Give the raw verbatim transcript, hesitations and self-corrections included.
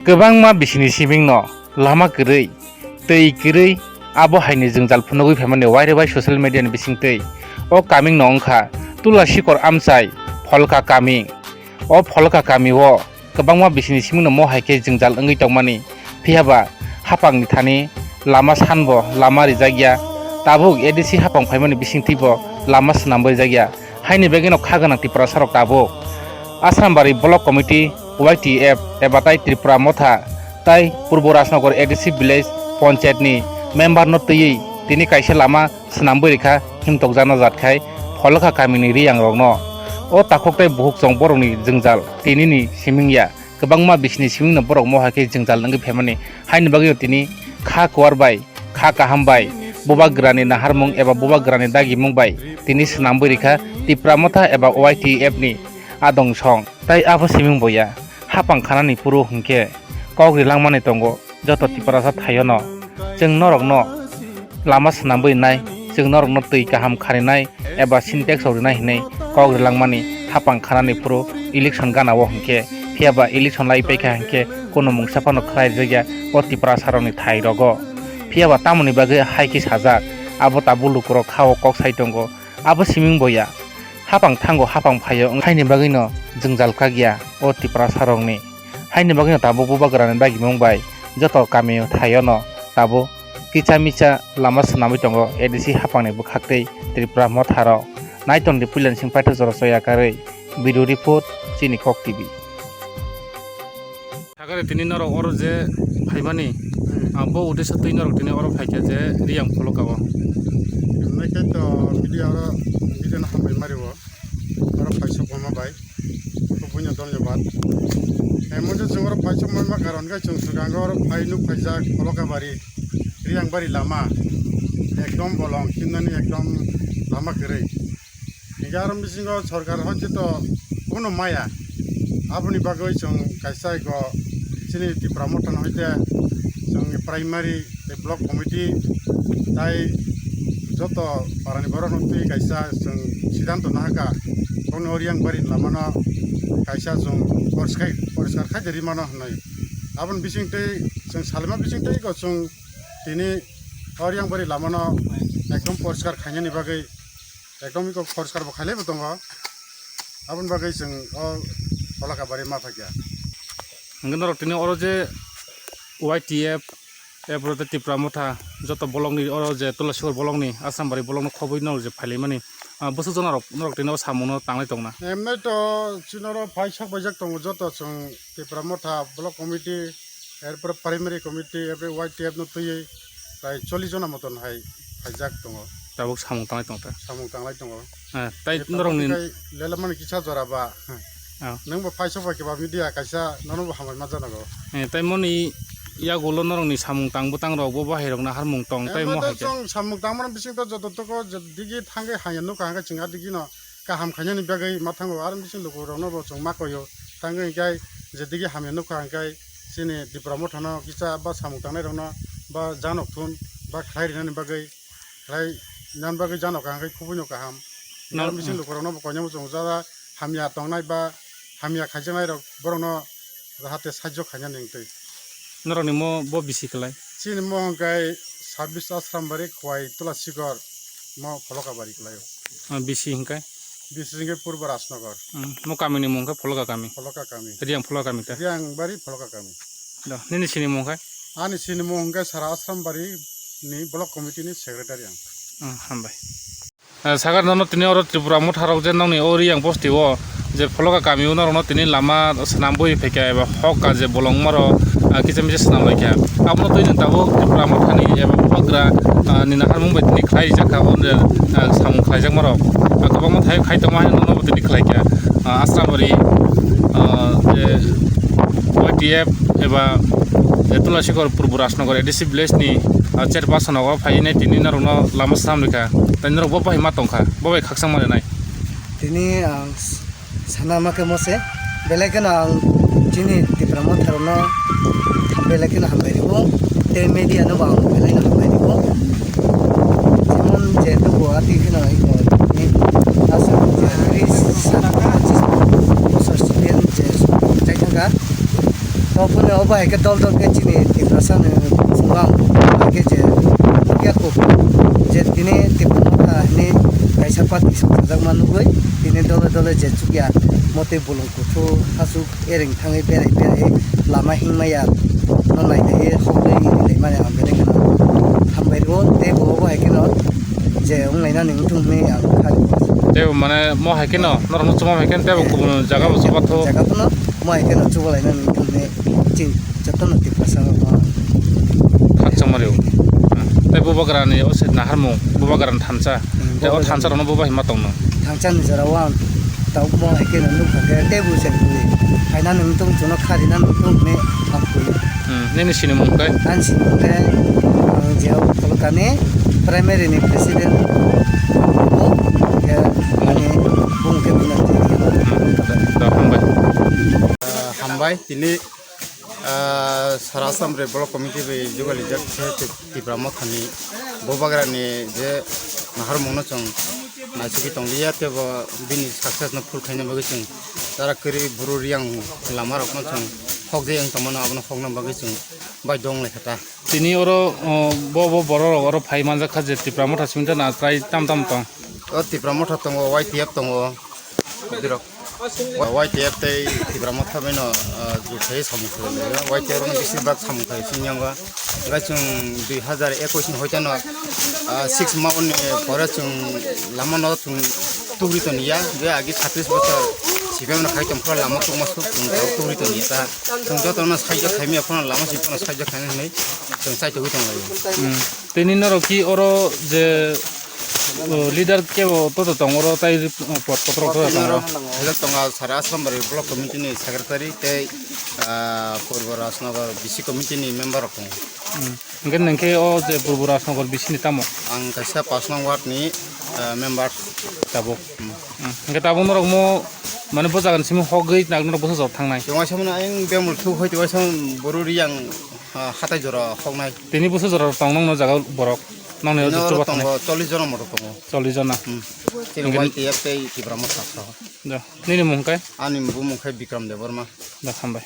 Kwbangma bisini simingno lama kwrwi, twi kwrwi, abo haini jwngjal phunugwi phaimani wairwi bai social media ni bisingtwi. O kamingno wngkha Tulasikor amchai Pholka kaming. O Pholka kamio kwbangma bisini simingno mo hai khe jwngjal wngwi tongmani. Phiyaba hapangni thani lama sanbo lama rijak ya. Tabuk A D C hapang phaimani bisingtwibo lama swnambo rijak ya. Haini bagwino kha gwnang Tiprasarok tabuk Asrambari Block Committee, Y T F eba tai Tripura Motha tai Purbo Rajnagar A D C Village Panchayat ni member no twiwi tini kaisa lama swnamwi rikha himtokjakno jat khai Pholokha kamini riyangrokno. O takhuk tai bukhuk chwng borokni jwngjal tinini siming ya. Kwbangma bisini simingno borok mohai khe jwngjal wngwi phaimani. Haini bagwino tini kha kuar bai, kha kaham bai, bubagrani naharmung eba bubagrani dagimung bai tini swnamwi rikha Tipra Motha eba Y T F ni adong song. Tai abo siming bo ya, hapang khanani phuru hinkhe kok rilangmani tongo joto Tiprasa thaiono. Chwng norokno lama swnamwi nai, chwng norokno twi kaham kharinai, eba Sintex rok rinai hinwi kok rilangmani hapang khanani phuru election gana o hinkhe, phiyaba election lai paikha hinkhe kunu mungsa phano khlai rijak ya o Tiprasa rokni thai rogo. Phiyaba tamoni bagwi hai khe sajak, abo tabuk lukurok kha o kok sai tongo, abo siming bo ya. Hapang thango hapang phaio wng haini bagwino jwngjal kak ya o Tiprasa rokni. Haini bagwino tabuk bubagrani dagimung bai joto kami thaiono tabuk kicha micha lama swnamwi tongo A D C hapangni bwkhaktwi Tripura Motha rok. Naiton di puilani sing paithak jora soya karwi. Video report, Chini Kok T V. Sakari tini norok oro je phaimani, ah, bo uddesho twi norok tini oro phaikha je Riyang Pholokha o. Hwnwi khe to media oro video no hambai mari o. Oro phaisok mama bai. Buino dhonyobad. Emon je chwng oro phaisok mama karon khe chwng swkango oro phai nuk phaijak Pholokabari, Riyangbari lama. Ekdom bolong himnani ekdom lama kwrwi. Hinkhe aro bisingo sorkar hoi je to bono maya. Aboni bagwi chwng kaisa ego chini Tipra Motha no hoi je chwng primary tei block committee tai joto parani borok no twi kaisa chwng sidanto nahaka, bono Riyangbari lamano kaisa chwng poriskar, poriskar khai de rimano hwnwi. Aboni bisingtwi chwng salima bisingtwi eko chwng tini o Riyangbari lamano ekdom poriskar khainani bagwi ekdom eko poriskar bo khailai bo tongo. Aboni bagwi chwng o Pholokabari ma phaikha. Hwnkhe norok tini oro je Y T F, Epore tei Tipra Motha, joto bolongni oro je Tulasikor bolongni, Asrambari bolongno khobwi norok je phailaimani, ah, bwswk jona rok norok tini o samungno tanglai tongna? Emnai to chini oro phai sok paijak tongo joto chwng Tipra Motha Block Committee, erpore Primary Committee, erpore Y T F no twiwi prai chollish jona moton hai phaijak tongo. Tabuk samung tanglai tongo ta? Samung tanglai tongo. Eh, tai norokni lelamani kisa jora ba. Oh. Nwng bo phai sok bai khe ba media kaisa nono bo hambai ma jana go. Eh, tai moni yagulo norokni samung tang bwtang rok bo bahai rok naharmung tong tai mo hai khe. Chwng samung tang mani bising to joto toko je digi thangwi hanya nukha hwnkhe chwng a digi no kaham khainani bagwi ma thango, aro bising lukurokno bo chwng ma koyo. Tangwi hwnkhe je digi hamya nukha hwnkhe chini Tipra Motha no kisa ba samung tangnai rokno ba janok thun ba khlai rinani bagwi khlai nan bagwi jano kaham khai khubui no kaham. Nang, aro bising lukurok no bo koinai muchung jara hamya tongnai ba hamya khaijaknai rok borok no jahate sajjo khaina ningtwi. Norok ni mo bo bisi kwlai? Chini mo hwnkhe Sabis Asrambari Khwai Tula Sikor mo Pholokabari kwlai o. Ah, bisi hwnkhe? Bisi hwnkhe Purbo Rajnagar. Hmm, mo kami ni mung khe Pholoka kami. Pholoka kami. Riyang Pholoka kami ta? Riyang bari Pholoka kami. Do, nini sini mung khe? Ani sini mung hwnkhe Sara Asrambari ni Block Committee ni Secretary ang. Hmm, hambai. Eh, Sagar, nono tini oro Tripura Motha rok je nongni o Riyang bosti o je Pholoka kami o norokno tini lama swnam bui phaikha eba hok ka je bolong maro, ah, kisa misa swnam laikha. Abono twi nwng tabuk Tripura Motha ni eba Bubagra, ah, ni naharmung bai tini khlai rijak kha, o je, ah, samung khlaijak maro. Ah, kwbangma thai khai tongma hai nono bo tini khlaikha. Ah, Asrambari, ah, je Y T F eba je Tulasikor Purbo Rajnagar A D C village ni, ah, chairperson o phai nai tini norokno lama swnam rikha. Tai norok bo bai ma tongkha, bo bai khakchangma rinai. Tini ang s-, sana ma khe mo se, belai kheno ang chini Tipra Motha rokno belai kheno hambai rwo, tei media no bo ang belai no hambai rwo. Jemon jehetu bo ati kheno iko tini aswk je tris sat pochis bosor senior je chai thangkha. Toboni Obo hai khe dol dol khe chini Tiprasa ni songam hai khe je nukya kok je tini Tipra Motha hwnwi kaisa party songchajakma nugwi tini dole dole je chukya motwi bolong kuthu hachuk ereng thangwi berai berai lama himya no nai nai hokdwi ri lai mani ang belai kheno hambai rwo tei bo obo hai kheno je wnglainani wngthung hwnwi ang kha. Tei bo mane mo hai kheno norokno chuma hai kheno tei bo kubun jaga bo chuba tho. Jaga phano mo hai kheno chuba lainani wngthung hwnwi chini jotono Tiprasa rok no. Khakchangma rw. Tei bubagrani o se naharmung, bubagrani thansa. Hmm, tei o bubagrani thansa rokno buba hima tongno. Thansa ni jora o ang tabuk mo hai kheno nukha khe tei bo se bui. Haina nung tung chuno kharina nung tung hwnwi ang bui. Hmm, nini sinimung tei? Ani sinimung tei ang je o Kolokani primary ni president. Bo khe ani bung khe buna. Hmm, da, hambai. Ah, hambai, tini Ah, sara Assam re block committee bai jugalijak khe Tip-, Tipra Mothani bubagrani je naharmungno chwng naisugwi tongliya, tei bo bini success no phul khaina bagwi chwng chara kwrwi buru riyang lama rokno chwng hokjai wng tongmano, abono hokna bagwi chwng bai dong lai kha ta. Tini oro, o, bo, bo borok rok oro phai manjak kha je Tipra Motha simi ta na trai tam tam tong. O Tipra Motha tongo, Y T F tongo. Borok. Y T F tei Tipra Motha bai no, ah, juthai samung khlai laio. Y T F rokno bisi bak samung khlai sini yango. Hingke chwng dui hazar ekush ni hoitano, ah, six month ni pore chwng lama no chwng tugri toniya. Je agi satis bochor sipai mano khai tongphuru lama tungma suk chwng tugri toniya ta. Chwng joto no sahajyo khaimya phano lama si phano sahajyo khainai hinwi chwng chai tugwi tonglaio. Hmm. Tini norok ki oro je, o, leader kebo toto tong oro tai, o, pot kotor kotor tong oro. Hwlwk tongo sara Asrambari block committee ni secretary tei, ah, Purbo Rajnagar B C committee ni member rok tongo. Hmm. Hingke nengke o je Purbo Rajnagar B C ni tamo? Ang kaisa pash nong ward ni, ah, member. Tabuk. Hmm. Hmm. Hingke tabuk norok mo mane bo jaga ni simi hogwi nang norok bwsa jora thangnai. Tei waisa mano ayang bemul thuk hoi tei waisa boru riyang, ah, hatai jora hoknai. Tini bwsa jora tong nang no jaga borok. Nang ni Tini oro chuba tongo thangnai. Chollish jona moto tongo. Chollish jona. Hmm. Tini Hingke Y T F tei Tipra Motha saho. Da. Nini mung kai? Ani bumung khai Bikram Debbarma. Da, hambai.